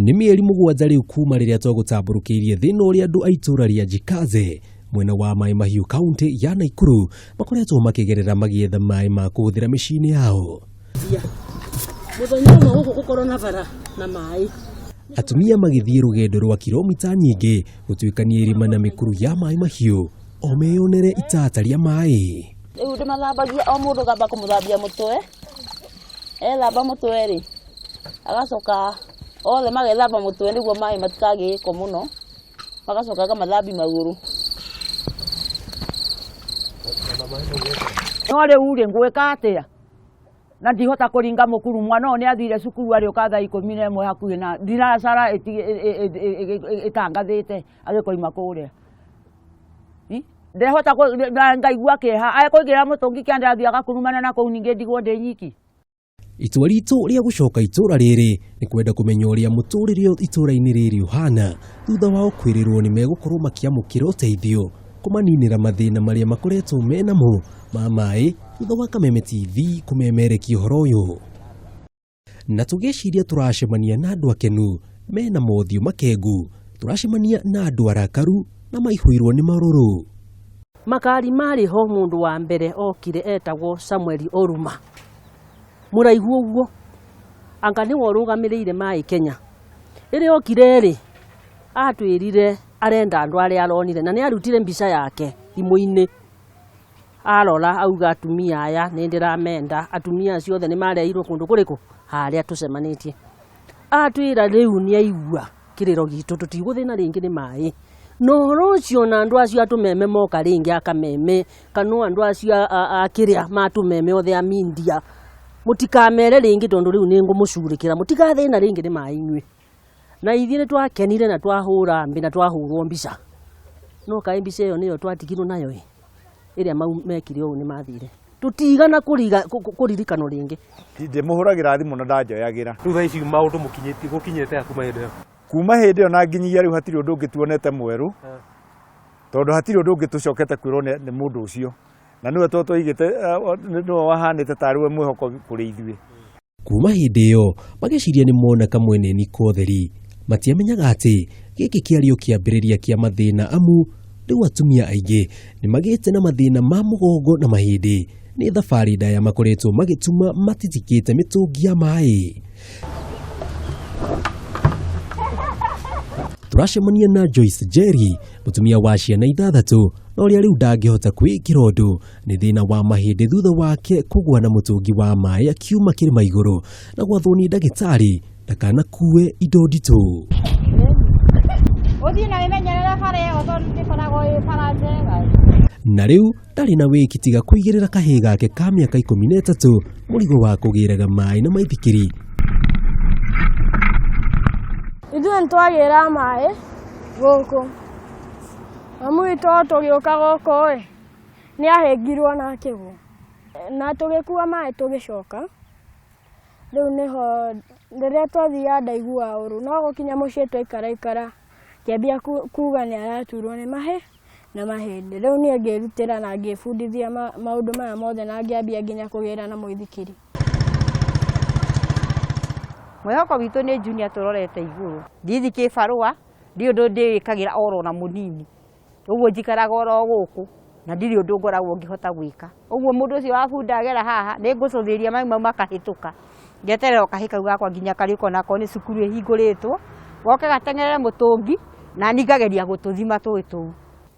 Nĩ mĩeri 7 rĩu kuma rĩrĩa twagũtambũrũkĩirie thĩna ũrĩa andũ a itũũra rĩa Jikaze mwena wa Maĩ Mahiũ kaunti ya Naikuru makoretwo makĩgerera magĩetha maĩ ma kũhũthĩra mĩciĩ-inĩ yao. Mũthenya ũmwe gũkũ gũkorwo na bara na maĩ. Atumia magĩthiĩ rũgendo rwa kilomita nyingĩ gũtuĩkania irĩma na mĩkuru ya Maĩ Mahiũ o meyonere itata rĩa maĩ. Rĩu ndĩmathambagia o mũndũ ngamba kũmũthambia mũtwe, ethamba mũtwe rĩ, agacoka othe magethamba mũtwe nĩguo maĩ matikagĩe gĩko mũno, magacoka ngamathambia magũrũ. No rĩu rĩ ngwĩka atĩa? Na ndihota kũringa mũkuru, mwana ũyũ nĩ athire cukuru arĩũka thaa 11 hakuhĩ na thinacara ĩtangathĩte agĩkoima kũrĩa. Ndehota ngaigua kĩeha, ekũigĩrĩra mũtũngi kĩande athiĩ agakurumana na kũu ningĩ ndigwo ndĩ nyiki. Itua ritũ rĩa gũcoka itũũra rĩrĩ nĩ kwenda kũmenya ũrĩa mũtũrĩre itũũra-inĩ rĩrĩ ũhana thutha wao kwĩrĩrwo nĩ megũkorwo makĩamũkĩra ũteithio kũmaninĩra mathĩna marĩa makoretwo menamo ma maĩ thutha wa Kameme TV kũmemerekia ũhoro ũyũ. Na tũgĩciria tũracemania na andũ akenu mena mothiũ makengu, tũracemania na andũ arakaru na maihũirwo nĩ marũrũ. Makari marĩ ho mũndũ wa mbere okire etagwo Samuel Oruma, mũraihu ũguo, anga nĩwe ũrũgamĩrĩire maĩ Kenya. Rĩrĩa okire rĩ, atwĩrire arenda andũ arĩa aronire na nĩ arutire mbica yake thimũ-inĩ. Arora auga atumia aya nĩ ndĩramenda, atumia acio othe nĩ mareirwo kũndũ kũrĩkũ harĩa tũcemanĩtie. Atwĩra rĩu nĩ aigua kĩrĩro gitũ tũtigũthĩna rĩngĩ nĩ maĩ. Na ũhoro ũcio na andũ acio a Tũmeme moka rĩngĩ a Kameme kana andũ acio a kĩrĩa ma Tũmeme othe a media, mũtikamere rĩngĩ tondũ rĩu nĩ ngũmũcurĩkĩra, mũtigathĩna rĩngĩ nĩ maĩ inyuĩ. Na ithuĩ nĩ twakenire na twahũra mbĩ na twahũrwo mbica. No kaĩ mbica ĩyo nĩyo twatigirwo nayo ĩ, ĩrĩa mau mekire ũũ nĩ mathire. Tũtigana kũririkanwo rĩngĩ. Ndĩmũhũragĩra thimũ na ndanjoyagĩra. Rĩu thaa ici maũndũ mũkinyĩtie gũkinyĩte ha kuma hĩndĩ ĩyo? Kuma hĩndĩ ĩyo na nginyagia rĩu hatirĩ ũndũ ũngĩ tuonete mwerũ, tondũ hatirĩ ũndũ ũngĩ tũcokete kwĩrwo nĩ mũndũ ũcio. Na nĩwe twaigĩte, nĩwe wahanĩte tarĩ we mwĩhoko kũrĩ ithuĩ. Kuma hĩndĩ ĩyo magĩciria nĩ mona kamweneni kotheri, matiamenyaga atĩ gĩkĩ kĩarĩ o kĩambĩrĩria kĩa mathĩna amu rĩu atumia aingĩ nĩ magĩte na mathĩna ma mũgongo na mahĩndĩ nĩ thabarĩ ndaya makoretwo magĩtuma matitikĩte mĩtũngi ya maĩ. Tũracemania na Joyce Jerry, mũtumia wa ciana 6, na ũrĩa rĩu ndangĩhota kwĩĩkĩra ũndũ nĩ thĩna wa mahĩndĩ thutha wake kũgũa na mũtũngi wa maĩ akiuma kĩrĩma igũrũ na gwathwo nĩ ndagĩtarĩ ndakanakue indo nditũ. Ũthiĩ na wĩmenyerere bara ĩyo tondũ ndĩkoragwo ĩ bara njega. Na rĩu ndarĩ na wĩki tiga kũigĩrĩra kahĩĩ gake ka mĩaka 13 mũrigo wa kũgĩraga maĩ na maithikiri. Ithuĩ nĩtwagĩra maĩ gũkũ. Mamu witũ o tũgĩũka gũkũ ĩ, nĩ ahĩngirwo na akĩgwa. Na tũgĩkua maĩ tũgĩcoka. Rĩu nĩho rĩrĩa twathiaga ndaiguaga ũru, no gũkinya mũciĩ twaikaraikara ngĩambia kuga nĩ araturwo nĩ mahĩ na mahĩndĩ. Rĩu niĩ ngĩrutĩra na ngĩbundithia maũndũ maya mothe na ngĩambia nginya kũgĩra na mũithikiri. Mwĩhoko witũ nĩ Junior tũrorete igũrũ. Ndithi kĩbarũa, ndirĩ ũndũ ndĩĩkagĩra oro na mũnini. Ũguo njikaraga oro gũkũ na ndirĩ ũndũ ngoragwo ngĩhota gwĩka. Ũguo mũndũ ũcio wa bunda agera haha nĩ ngũcũthĩrĩria mai mau makahĩtũka. Ngeterera o kahĩ kau gakwa nginya karĩũka onakorwo nĩ cukuru ĩhingũrĩtwo, goke gateng'erere mũtũngi na niĩ ngageria gũtũthima tũĩ tũu.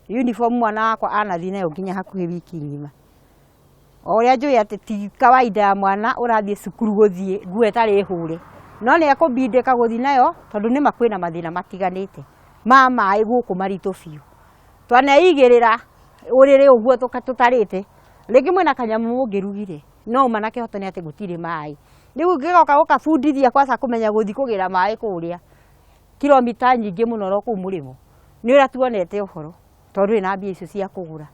Uniform mwana wakwa anathiĩ nayo nginya hakuhĩ wiki ng'ima. O ũrĩa njũĩ atĩ ti kawaida ya mwana ũrathiĩ cukuru gũthiĩ nguo ĩtarĩ hũre. No nĩ ekũbindĩka gũthiĩ nayo tondũ nĩma kwĩna mathĩna matiganĩte ma maĩ gũkũ maritũ biũ. Twaneigĩrĩra ũrĩrĩ ũguo tũtarĩte, rĩngĩ mwĩna kanyamũ mũngĩrugire no uma na kĩhoto nĩ atĩ gũtirĩ maĩ. Rĩu ũngĩgoka gũkabundithia kwaca kũmenya gũthiĩ kũgĩra maĩ kũrĩa kilomita nyingĩ mũno oro kũu mũrĩmo, nĩ ũrĩa tuonete ũhoro tondũ ndũrĩ na mbia icio cia kũgũra.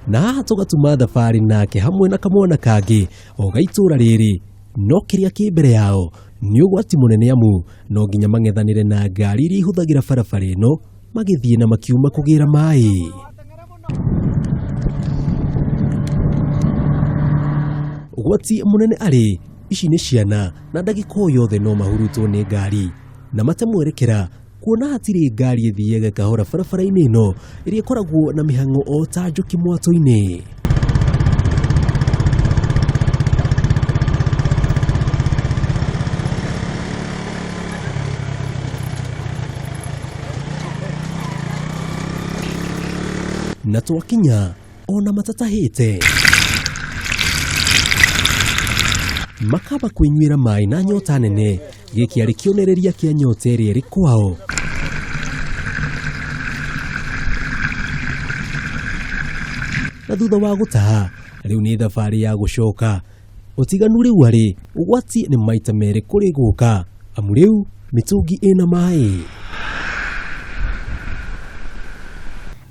Na haha tũgatuma thabarĩ nake hamwe na kamwana kangĩ o ga itũũra rĩrĩ, no kĩrĩa kĩ mbere yao nĩ ũgwati mũnene amu no nginya mang'ethanĩre na ngari iria ihũthagĩra barabara ĩno magĩthiĩ na makiuma kũgĩra maĩ. Ũgwati mũnene arĩ Ici nĩ ciana na ndagĩka o yothe no mahurutwo nĩ ngari na mate mwerekera kuona hatirĩ ngari ĩthiaga kahora barabara-inĩ ĩno ĩrĩa ĩkoragwo na mĩhang'o o ta njũkĩ mwatũ-inĩ. Na twakinya ona matatahĩte makamba kwĩnyuĩra maĩ na nyota nene. Gĩkĩ arĩ kĩonereria kĩa nyota ĩrĩa ĩrĩ kwao. Na thutha wa gũtaha rĩu nĩ thabarĩ ya gũcoka. Ũtiganu rĩu arĩ ũgwati nĩ maita merĩ kũrĩ gũka, amu rĩu mĩtũngi ĩna maĩ.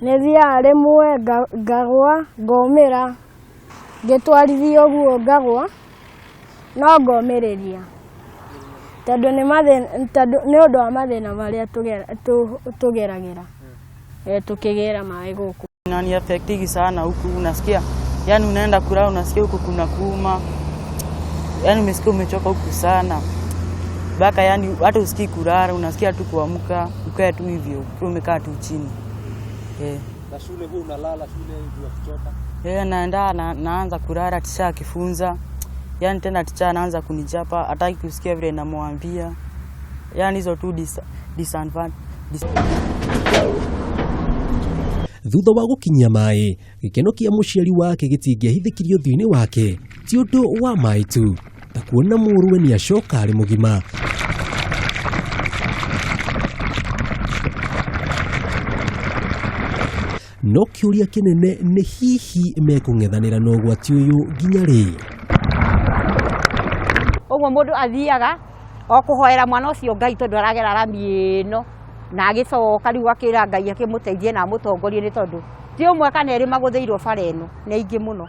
Nĩ thiaga rĩmwe ngagwa ngomĩra ngĩtwarithia ũguo ngagwa no ngomĩrĩria tondũ nĩ ũndũ wa mathĩna marĩa tũgeragĩra tukĩgĩra maĩ gũkũ. Inaniaffectigi sana huku, unasikia yani unaenda kulala unasikia huku kuna kuuma, yani umesikia umechoka huku sana mpaka yani hata usikii kulala, unasikia tu kuamka ukae tu hivyo umekaa tu chini. Na shule huwa unalala shule juu ya kuchoka? Naenda naanza kulala, tisha akifunza yani tena ticha anaanza kunichapa, hataki kusikia vile namwambia, yani hizo tu disadvantage. Thutha wa gũkinyia maĩ, gĩkeno kĩa mũciari wake gĩtingĩahithĩkirio ũthiũ-inĩ wake ti ũndũ wa maĩ tu, ta kuona mũrũwe nĩ acoka arĩ mũgima. No kĩũria kĩnene nĩ hihi mekũng'ethanĩra na ũgwati ũyũ nginya rĩ? Ũguo mũndũ athiaga o kũhoera mwana ũcio Ngai tondũ aragera rami ĩno na agĩcoka rĩu akĩra Ngai akĩmũteithie na amũtongorie nĩ tondũ ti ũmwe kana erĩ magũthĩirwo bara ĩno nĩ aingĩ mũno.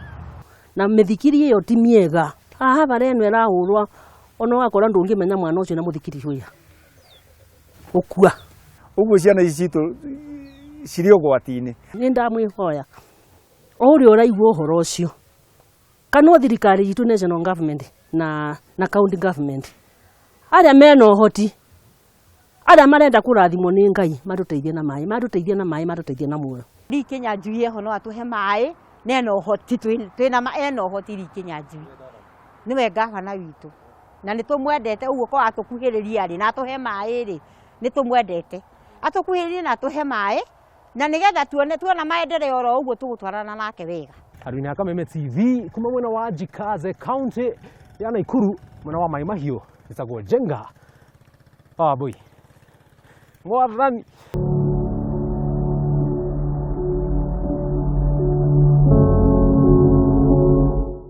Na mĩthikiri ĩyo ti mĩega, haha bara ĩno ĩrahũrwo ona ũgakora ndũngĩmenya mwana ũcio na mũthikiri ũyũ ũkua. Ũguo ciana ici citũ cirĩ ũgwati-inĩ. Nĩ ndamwĩhoya o ũrĩa ũraigua ũhoro ũcio, kana thirikari itũ national government na county government arĩa mena ũhoti, arĩa marenda kũrathimwo nĩ Ngai matũteithie na maĩ, matũteithie na maĩ, matũteithie na muoyo. Lee Kinyanjui eho no atũhe maĩ na ena ũhoti, twĩna ena ũhoti Lee Kinyanjui nĩwe gavana witũ na nĩ tũmwendete. Ũguo ko atũkuhĩrĩria rĩ na atũhe maĩ rĩ nĩ tũmwendete, atũkuhĩrĩrie na atũhe maĩ na nĩgetha tuone tuona maendeleo oro ũguo tũgũtwarana nake wega. Arwini Kameme TV kuma mwena wa Jikaze county ya Nakuru mwena wa Mai Mahiũ ĩtagwo Njenga. Boy. Mwathani.